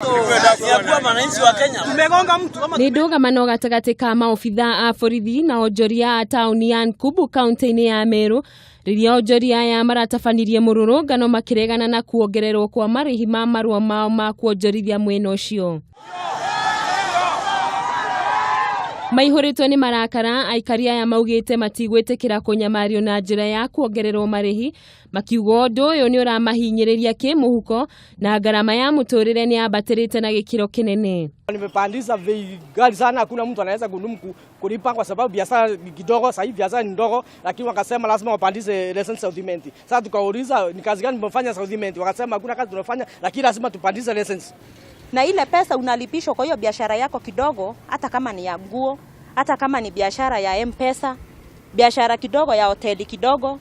Ya wananchi wa Kenya. Tumegonga mtu ama Nĩ ndũgamano gatagatĩ ka maobitha a borithi na onjoria a taũni ya Nkubu kaunti-inĩ ya Meru, rĩrĩa onjoria aya maratabanirie mũrũrũngano makĩregana na kuongererwo kwa marĩhi ma marũa mao ma kuonjorithia mwena ũcio. Maihũrĩtwo nĩ marakara, aikari aya maugĩte matigwĩtĩkĩra kũnyamario na njĩra ya kuongererwo marĩhi, makiuga ũndũ ũyũ nĩ ũramahinyĩrĩria kĩmũhuko na ngarama ya mũtũrĩre nĩ yambatĩrĩte na gĩkĩro kĩnene. Nimepandisha bei ghali sana, hakuna mtu anaweza kudumu kulipa kwa sababu biashara ni kidogo. Sasa hivi biashara ni ndogo, lakini wakasema lazima wapandishe leseni South Cement. Sasa tukauliza, ni kazi gani mmefanya South Cement? Wakasema hakuna kazi tunafanya, lakini lazima tupandishe leseni. Na ile pesa unalipishwa kwa hiyo biashara yako kidogo, hata kama ni ya nguo, hata kama ni biashara ya M-Pesa, biashara kidogo ya hoteli kidogo.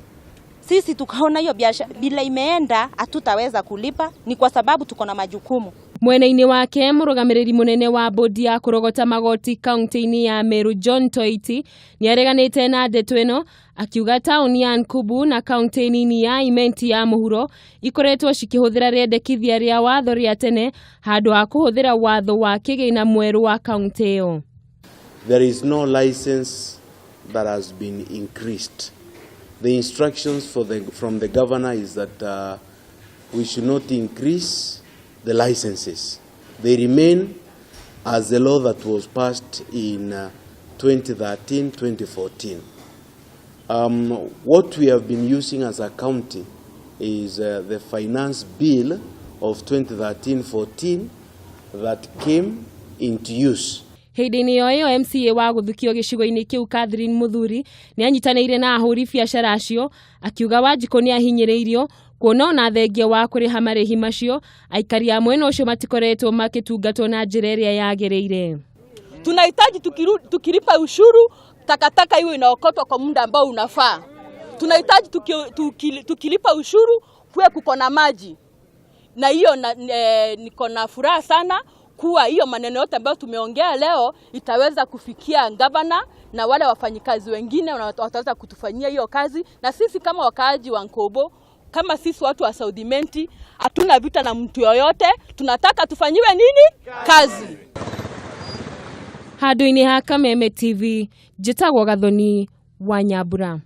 Sisi tukaona hiyo biashara bila imeenda, hatutaweza kulipa, ni kwa sababu tuko na majukumu. Mwena-inĩ wake, mũrũgamĩrĩri mũnene wa bodi ya kũrogota magoti kaunti-inĩ ya Meru, John Toiti, nĩ areganĩte na ndeto ĩno, akiuga taũni ya Nkubu na kaunti nini ya Imenti ya mũhuro ikoretwo cikĩhũthĩra rĩendekithia rĩa watho rĩa tene handũ ha kũhũthĩra watho wa kĩgĩna mwerũ wa kaunti ĩyo. There is no license that has been increased. The instructions from the governor is that we should not increase the licenses. They remain as the law that was passed in 2013, 2014. What we have been using as a county is the finance bill of 2013-14 that came into use. Hĩndĩ-inĩ yo ĩyo, MCA wa gũthukio gĩcigo-inĩ kĩu, Catherine Muthuri, nĩ anyitanĩire na ahũri biacara acio, akiuga Wanjikũ nĩ ahinyĩrĩirio kuona ona thengia wa kũrĩha marĩhi macio, aikari a mwena ũcio matikoretwo makĩtungatwo na njĩra ĩrĩa yagĩrĩire. Tunahitaji tukilipa ushuru, takataka iwe inaokotwa kwa muda ambao unafaa. Tunahitaji tukilipa ushuru kuwe kuko na maji, na hiyo niko na furaha sana kuwa hiyo maneno yote ambayo tumeongea leo itaweza kufikia gavana na wale wafanyikazi wengine wataweza kutufanyia hiyo kazi. Na sisi kama wakaaji wa Nkobo, kama sisi watu wa South Imenti, hatuna vita na mtu yoyote, tunataka tufanyiwe nini? Kazi. Handũ-inĩ ha Kameme TV, njĩtagwo Gathoni wa Nyambura.